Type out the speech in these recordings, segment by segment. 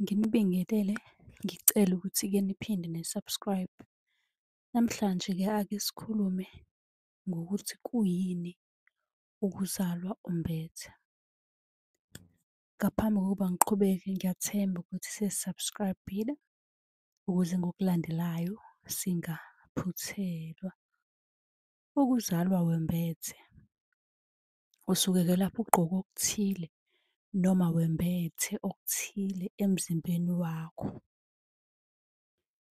Nginibingelele, ngicele ukuthi-ke niphinde ni-subscribe. Namhlanje-ke ake sikhulume ngokuthi kuyini ukuzalwa umbethe. Ngaphambi kokuba ngiqhubeke ngiyathemba ukuthi sesi-subscribe-ile ukuze ngokulandelayo singaphuthelwa. Ukuzalwa wembethe, usuke-ke lapho ugqoke okuthile noma wembethe okuthile emzimbeni wakho.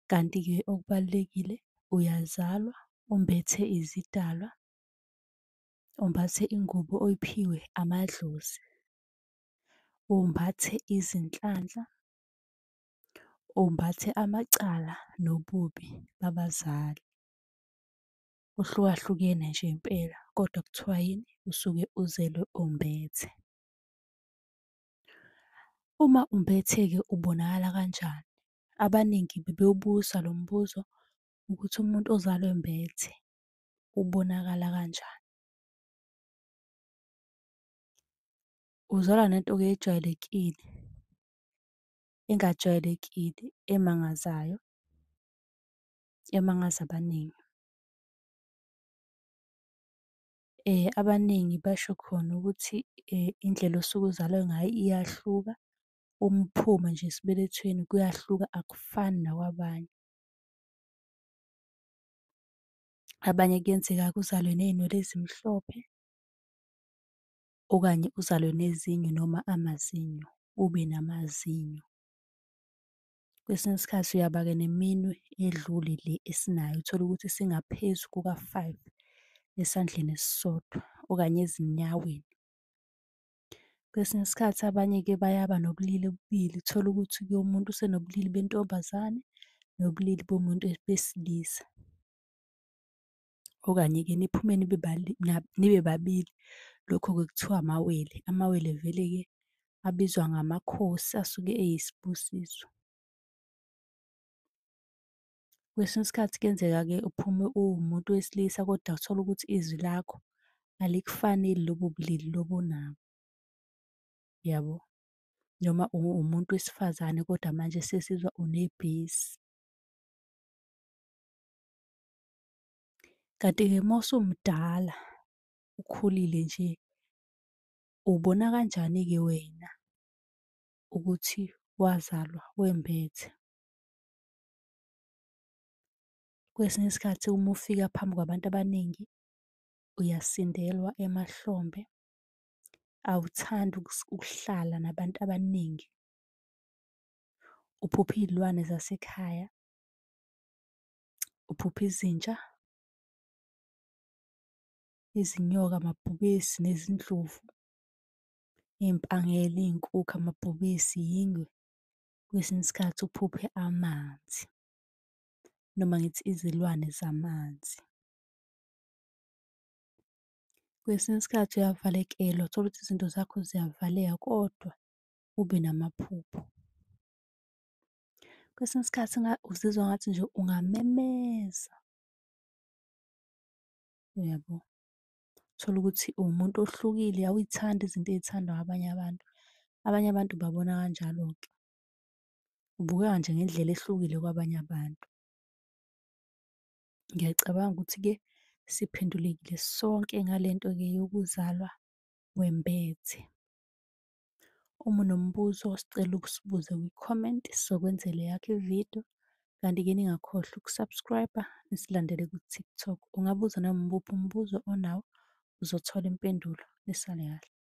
Kanti-ke okubalulekile uyazalwa umbethe izidalwa, umbathe ingubo oyiphiwe amadlozi, umbathe izinhlanhla, umbathe amacala nobubi babazali. Kuhlukahlukene nje impela, kodwa kuthiwa yini? Usuke uzelwe umbethe. Uma umbethe-ke ubonakala kanjani? Abaningi bebewubuza lo mbuzo ukuthi umuntu ozalwe embethe ubonakala kanjani? Uzalwa nento-ke ejwayelekile, engajwayelekile, emangazayo, emangaza abaningi. Abaningi basho khona ukuthi indlela osuke uzalwe ngayo iyahluka, uma uphuma nje esibelethweni kuyahluka akufani nakwabanye. Abanye kuyenzeka-ke uzalwe ney'nwele ezimhlophe, okanye uzalwe nezinyo noma amazinyo, ube namazinyo. Kwesinye isikhathi uyaba-ke neminwe edlule le esinayo, uthole ukuthi isingaphezu kuka-five esandleni esisodwa okanye ezinyaweni. Kwesinye isikhathi abanye-ke bayaba nobulili obubili, uthole ukuthi-ke umuntu usenobulili bentombazane nobulili bomuntu besilisa. Okanye-ke niphume nibe nibe babili, lokho-ke kuthiwa amawele. Amawele vele-ke abizwa ngamakhosi asuke eyisibusiso. Kwesinye isikhathi kuyenzeka-ke uphume uwumuntu wesilisa kodwa uthole ukuthi izwi lakho alikufaneli lobo bulili lobu onabo, yabo? Noma uwumuntu wesifazane kodwa manje sesizwa unebhesi. Kanti-ke uma usumdala ukhulile nje, ubona kanjani-ke wena ukuthi wazalwa wembethe? Kwesinye isikhathi uma ufika phambi kwabantu abaningi uyasindelwa emahlombe, awuthandi ukuhlala nabantu abaningi, uphupha iy'lwane zasekhaya, uphupha izinja, izinyoka, amabhubesi, nezindlovu, iy'mpangela, iy'nkukhu, amabhubesi, yingwe. Kwesinye isikhathi uphuphe amanzi noma ngithi izilwane zamanzi. Kwesinye isikhathi uyavalekelwa, uthole ukuthi izinto zakho ziyavaleka kodwa ube namaphupho. Kwesinye isikhathi uzizwa ngathi nje ungamemeza, uyabo? Uthole ukuthi uwumuntu ohlukile, awuy'thandi izinto ey'thandwa abanye abantu. Abanye abantu ubabona kanjalo-ke. Ubukeka nje ngendlela ehlukile kwabanye abantu. Ngiyacabanga ukuthi-ke siphendulekile sonke ngale nto-ke yokuzalwa wembethe. Uma unombuzo, sicela usibuze kwi-comment sizokwenzela eyakho ividiyo. Kanti-ke ningakhohlwa uku-subscribe-a, nisilandele ku-TikTok. Ungabuza noma imuphi umbuzo onawo, uzothola impendulo. Nisale kahle.